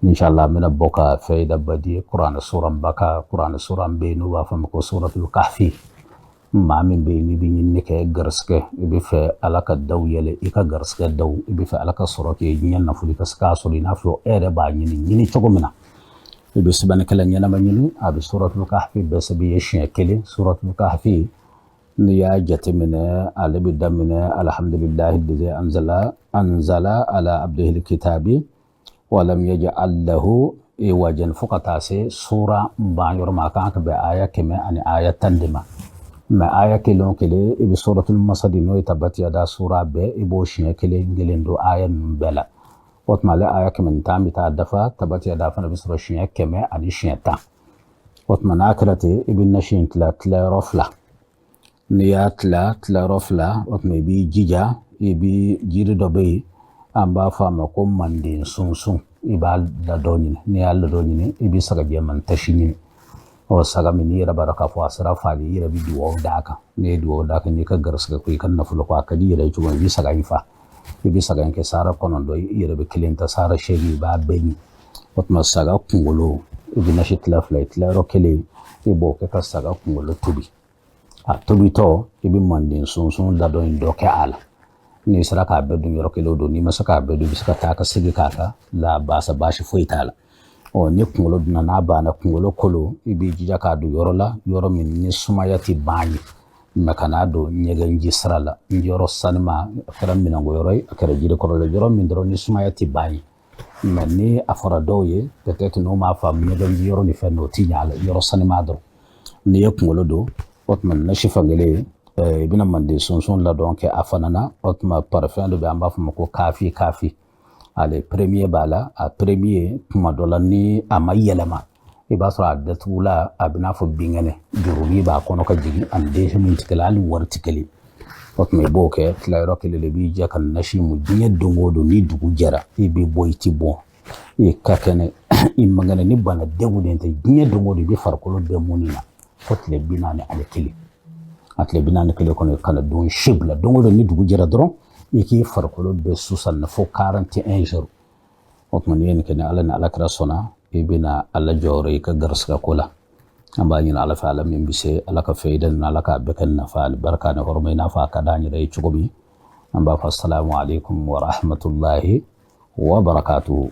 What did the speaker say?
Inshallah n bɛna bɔ ka fayida ba di kuranɛ suranba kan. Kuranɛ suran bɛ yen, n'u b'a fɔ a ma ko Suratul Kahfi. Maa min bɛ yen n'i bɛ ɲinini kɛ garisɛgɛ, i bɛ fɛ Ala ka daw yɛlɛ i ka garisɛgɛ daw, i bɛ fɛ Ala ka sɔrɔ kɛ diɲɛ nafolo i ka se k'a sɔrɔ i n'a fɔ e yɛrɛ b'a ɲini ɲini cogo min na, i bɛ sɛbɛnnikɛla ɲɛnama ɲini, a bɛ Suratul Kahfi bɛɛ sɛbɛn i ye siɲɛ kelen. Suratul Kahfi, n'i y'a jateminɛ, ale bɛ daminɛ alhamdulillahi lazi anzala ala abdihil kitabi walam yaj'al lahu iwajan, fo ka taa se sura ban yɔrɔ ma. A kan ka bɛn aya 110 de ma. Mɛ aya kelen o kelen, i bɛ Suratul Masadi, n'o ye Tabati yada sura bɛɛ, i b'o siɲɛ kelen kelen don aya ninnu bɛɛ la. O tuma ale aya 110 bɛ taa dafa. Tabati yada fana bɛ sɔrɔ siɲɛ 100 ani siɲɛ 10. O tuma n'a kɛra ten, i bɛ nasi in tila tilayɔrɔ fila. N'i y'a tila tilayɔrɔ fila, o tuma i b'i jija, i bɛ jiri dɔ bɛ yen, an b'a fɔ a ma ko manden sunsun, i b'a ladɔn ɲini. N'i y'a ladɔn ɲini, i bɛ saga jɛman tasi ɲini. Ɔ saga min n'i yɛrɛ b'a dɔn k'a fɔ a sera faali, i yɛrɛ bɛ dugawu d'a kan. N'i ye dugawu d'a kan, n'i ka garisɛgɛ ko, i ka nafolo ko, a ka di i yɛrɛ ye cogo min, i bɛ saga in fa, i bɛ saga in kɛ sara 9 ye, i yɛrɛ bɛ kelen ta, sara 8, i b'a bɛɛ ɲi. O tuma saga kunkolo, i bɛ nasi tila fila ye, tilayɔrɔ kelen i b'o kɛ ka saga kunkolo tobi. A tobitɔ, i bɛ manden sunsun ladɔn in dɔ kɛ a la. N'i sera k'a bɛɛ dun yɔrɔ kelen o don, n'i ma se k'a bɛɛ dun, i bɛ se ka taa ka segin k'a kan la, baasa baasi foyi t'a la. Ɔ ni kunkolo dunna, n'a banna, kunkolo kolo, i b'i jija k'a don yɔrɔ la, yɔrɔ min ni sumaya tɛ ban ye, mɛ kan'a don ɲɛgɛnji sira la. Yɔrɔ sanima, a kɛra minɛnko yɔrɔ ye, a kɛra jiri kɔrɔ yɔrɔ min dɔrɔn ni sumaya tɛ ban ye. Mɛ ni a fɔra dɔw ye, peut-être n'u m'a faamu, ɲɛgɛnji yɔrɔ ni fɛn o ti ɲɛ a la, yɔrɔ sanima dɔrɔn. N'i ye kunkolo don, o tuma nasi fankelen, i bɛna manden sunsun ladɔn kɛ a fana na. O tuma parfum dɔ bɛ, an b'a fɔ ma ko kafi kafi, ale premier b'a la. A premier, tuma dɔ la ni a ma yɛlɛma, i b'a sɔrɔ a datugula a bɛ n'a fɔ binkɛnɛ jurunin b'a kɔnɔ ka jigin, ani deuxième tɛ kelen, hali wari tɛ kelen. O tuma i b'o kɛ tilayɔrɔ kelen de, i b'i jɛ ka nasi mu diɲɛ don o don. Ni dugu jɛra, i bɛ bɔ, i ti bɔ, i ka kɛnɛ, i man kɛnɛ, ni bana degunnen tɛ, diɲɛ don o don i bɛ farikolo bɛɛ munni na fo tile 41. A tile 41 kɔnɔ, kana don si bila. Don o don ni dugu jɛra dɔrɔn, i k'i farikolo bɛɛ susan na fo 41 jours. O tuma n'i ye nin kɛ, ni Ala ni Ala kira sɔnna, i bɛna Ala jɔyɔrɔ i ka garisɛgɛ ko la. An b'a ɲini Ala fɛ, Ala min bɛ se, Ala ka fɛn ninnu, Ala k'a bɛɛ kɛ nafa ani barika ni hɔrɔma, i n'a fɔ a ka d'an yɛrɛ ye cogo min. An b'a fɔ asalamu aleykum wa rahmatulahi wa barakatuhu.